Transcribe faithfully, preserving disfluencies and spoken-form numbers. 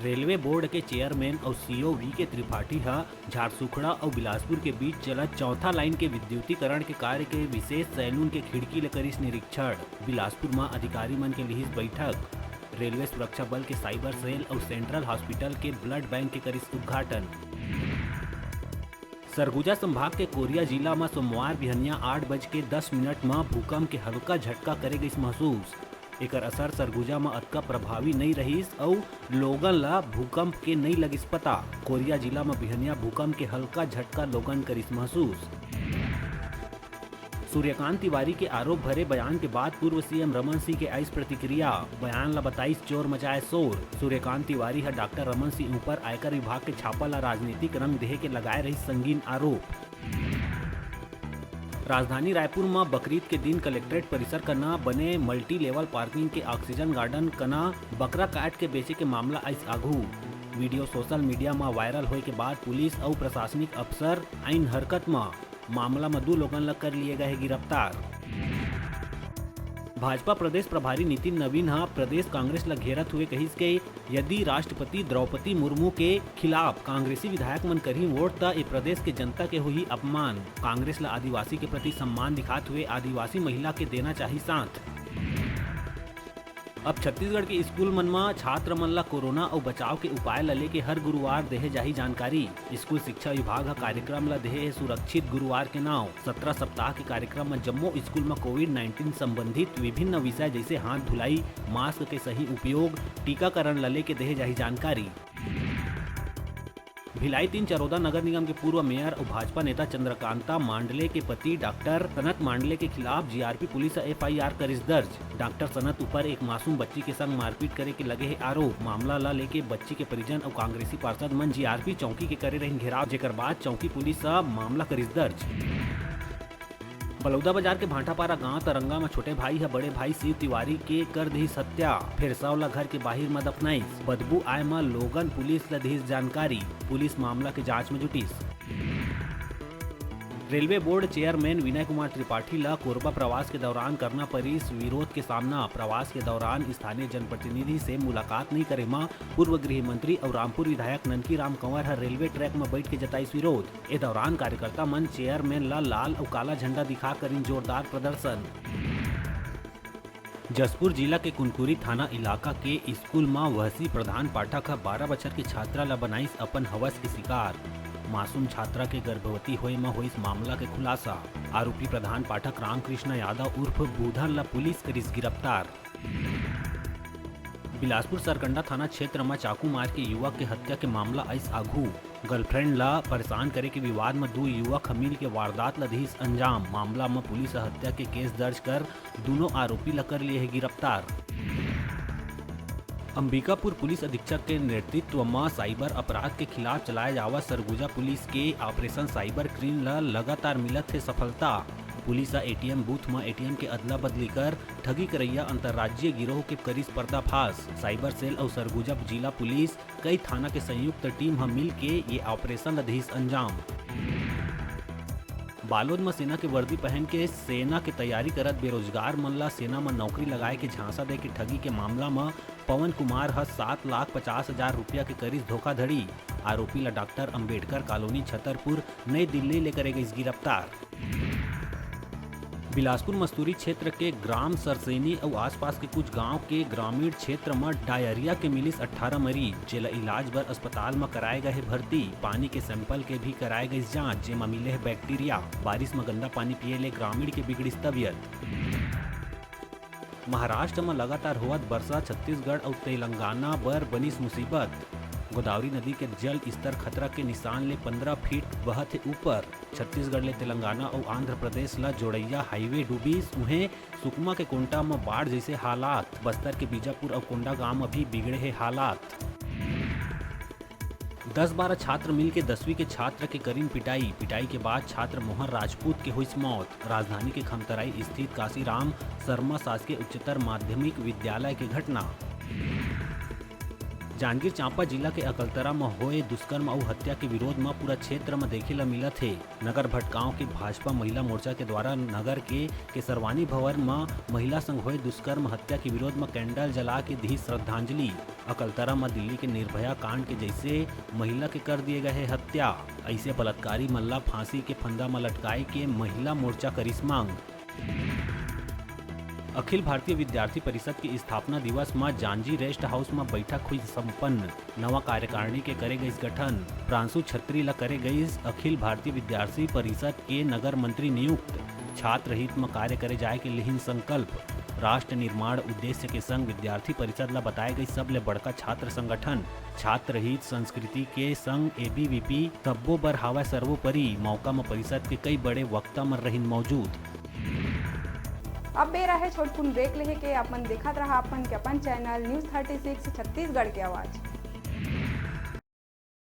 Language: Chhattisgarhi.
रेलवे बोर्ड के चेयरमैन अउ सीईओ वीके त्रिपाठी ह झारसुखड़ा अउ बिलासपुर के बीच चलत चौथा लाइन के विद्युतीकरण के कार्य के विशेष सैलून के खिड़की ल करिस निरीक्षण। बिलासपुर म अधिकारी मन के लिहिस बैठक। रेलवे सुरक्षा बल के साइबर सेल अउ सेंट्रल हॉस्पिटल के ब्लड बैंक के करिस उद्घाटन। सरगुजा संभाग के कोरिया जिला म सोमवार बिहनिया आठ बज के दस मिनट म भूकंप के हल्का झटका करे गइस महसूस। एकर असर सरगुजा म अतका प्रभावी नइ रहिस अउ लोगन ल भूकंप के नइ लगिस पता। कोरिया जिला म बिहनिया भूकंप के हल्का झटका लोगन करिस महसूस। सूर्यकांत तिवारी के आरोप भरे बयान के बाद पूर्व सीएम रमन सिंह के आइस प्रतिक्रिया। बयान ल बताइस चोर मचाए शोर। सूर्यकांत तिवारी ह डॉक्टर रमन सिंह ऊपर आयकर विभाग के छापा ल राजनीतिक रंग देहे के लगाए रहिस संगीन आरोप। राजधानी रायपुर म बकरीद के दिन कलेक्ट्रेट परिसर कना बने मल्टी लेवल पार्किंग के ऑक्सीजन गार्डन कना बकरा काट के बेचे के मामला आइस आघू। वीडियो सोशल मीडिया म वायरल होए के बाद पुलिस अउ प्रशासनिक अफसर आइन हरकत म। मामला म दू लोगन ल कर लिए गए हे गिरफ्तार। भाजपा प्रदेश प्रभारी नितिन नवीन ह प्रदेश कांग्रेस ल घेरत हुए कहिस के यदि राष्ट्रपति द्रौपदी मुर्मू के खिलाफ कांग्रेसी विधायक मन करही वोट, त ए प्रदेश के जनता के होही अपमान। कांग्रेस ल आदिवासी के प्रति सम्मान दिखात हुए आदिवासी महिला के देना चाही साथ। अब छत्तीसगढ़ के स्कूल मन म छात्र मन ल कोरोना अउ बचाव के उपाय ल लेके हर गुरुवार देहे जाही जानकारी। स्कूल शिक्षा विभाग ह कार्यक्रम ल देहे हे सुरक्षित गुरुवार के नाव। सत्रह सप्ताह के कार्यक्रम म जम्मो स्कूल म कोविड नाइनटीन संबंधित विभिन्न विषय जैसे हाथ धुलाई, मास्क के सही उपयोग, टीकाकरण ल लेके देहे जाही जानकारी। भिलाई तीन चरोदा नगर निगम के पूर्व मेयर अउ भाजपा नेता चंद्रकांता मांडले के पति डॉक्टर सनत मांडले के खिलाफ जीआरपी पुलिस ह एफआईआर करिस दर्ज। डॉक्टर सनत ऊपर एक मासूम बच्ची के संग मारपीट करे के लगे हे आरोप। मामला ला लेके बच्ची के परिजन अउ कांग्रेसी पार्षद मन जीआरपी चौकी के करे रहिन घेराव, जेकर बाद चौकी पुलिस ह मामला करिस दर्ज। बलौदाबाजार के भांटापारा गांव तरंगा म छोटे भाई ह बड़े भाई शिव तिवारी के कर दिस हत्या, फेर शव ल घर के बाहिर म दफनाइस। बदबू आए म लोगन पुलिस ल दिस जानकारी, पुलिस मामला के जांच म जुटिस। Railway board chairman Vinay Kumar Tripathi ल कोरबा प्रवास के दौरान करना परिस विरोध के सामना। प्रवास के दौरान स्थानीय जनप्रतिनिधि से मुलाकात नइ करे म पूर्व गृह मंत्री अउ रामपुर विधायक ननकी राम कंवर ह रेलवे ट्रैक म बैठ के जताइस विरोध। ए दौरान कार्यकर्ता मन चेयरमैन ल लाल अउ काला झंडा दिखा करिन जोरदार प्रदर्शन। जशपुर जिला के कुनकुरी थाना इलाका के स्कूल म वहसी प्रधान पाठक ह बारह बछर के छात्रा ल बनाइस अपन हवस के शिकार। मासूम छात्रा के गर्भवती होए म होइस मामला के खुलासा। आरोपी प्रधान पाठक रामकृष्ण यादव उर्फ बूधन ल पुलिस करिस गिरफ्तार। बिलासपुर सरकंडा थाना क्षेत्र म चाकू मार के युवक के हत्या के मामला आइस आघू। गर्लफ्रेंड ल परेशान करे के विवाद म दू युवक ह मिल के वारदात ल दिस अंजाम। मामला म पुलिस ह हत्या के केस दर्ज कर दूनों आरोपी ल कर लिए हे गिरफ्तार। अंबिकापुर पुलिस अधीक्षक के नेतृत्व म साइबर अपराध के खिलाफ चलाए जावत सरगुजा पुलिस के ऑपरेशन साइबर क्रीन ल लगातार मिलत हे सफलता। पुलिस ह एटीएम बूथ म एटीएम के अदला बदली कर ठगी करइया अंतर्राज्यीय गिरोह के करिस पर्दाफाश। साइबर सेल अउ सरगुजा जिला पुलिस कई थाना के संयुक्त टीम ह मिल के ये ऑपरेशन ल दिस अंजाम। बालोद म सेना के वर्दी पहन के सेना के तैयारी करत बेरोजगार मन ल सेना म नौकरी लगाए के झांसा दे के ठगी के मामला म पवन कुमार ह सात लाख पचास हजार रुपया के करिस धोखाधड़ी। आरोपी ल डॉक्टर अंबेडकर कॉलोनी छतरपुर, नई दिल्ली ले करे गइस गिरफ्तार। बिलासपुर मस्तूरी क्षेत्र के ग्राम सरसेनी अउ आसपास के कुछ गांव के ग्रामीण क्षेत्र म डायरिया के मिलिस अट्ठारह मरीज, जेला इलाज बर अस्पताल म कराए गए हे भर्ती। पानी के सैंपल के भी कराए गइस जांच, जेमा मिले हे बैक्टीरिया। बारिश म गंदा पानी पिए ले ग्रामीण के बिगड़िस तबियत। महाराष्ट्र म लगातार होवत बरसा छत्तीसगढ़ अउ तेलंगाना बर बनिस मुसीबत। गोदावरी नदी के जल स्तर खतरा के निशान ले पंद्रह फीट बहत हे ऊपर। छत्तीसगढ़ ले तेलंगाना अउ आंध्र प्रदेश ल जोड़इया हाईवे डूबिस, उहें सुकमा के कोंटा म बाढ़ जइसे हालात। बस्तर के बीजापुर अउ कोंडागांव म भी बिगड़े हे हालात। दस बारह छात्र मिलके दसवीं के छात्र के करिन पिटाई। पिटाई के बाद छात्र मोहन राजपूत के होइस मौत। राजधानी के खमतराई स्थित काशीराम शर्मा शासकीय उच्चतर माध्यमिक विद्यालय के घटना। जांजगीर चांपा जिला के अकलतरा म होए दुष्कर्म अउ हत्या के विरोध म पूरा क्षेत्र म देखे ल मिलत हे। नगर भटगांव के भाजपा महिला मोर्चा के द्वारा नगर के केसरवानी भवन म महिला संग होए दुष्कर्म हत्या के विरोध म कैंडल जला के दिहिस श्रद्धांजलि। अकलतरा म दिल्ली के निर्भया कांड के जैसे महिला के कर दिए गए हे हत्या, ऐसे बलात्कारी मन ला फांसी के फंदा म लटकाए के महिला मोर्चा करिस मांग। अखिल भारतीय विद्यार्थी परिषद के स्थापना दिवस म जांजी रेस्ट हाउस म बैठक हुई संपन्न। नवा कार्यकारिणी के करे गईस गठन। प्रांशु छत्री ला करे गईस अखिल भारतीय विद्यार्थी परिषद के नगर मंत्री नियुक्त। छात्र हित म कार्य करे जाए के लिहिन संकल्प। राष्ट्र निर्माण उद्देश्य के संग विद्यार्थी परिषद ला बताए गई सबले बड़का छात्र संगठन। छात्र हित संस्कृति के संग एबीवीपी सब्बो बर हावय सर्वोपरि। मौका म परिषद के कई बड़े वक्ता मन रहिन मौजूद। अब बेरा हे छोटकुन ब्रेक लेहे के। अपन देखत रहा अपन के अपन channel news thirty six Chhattisgarh के आवाज़।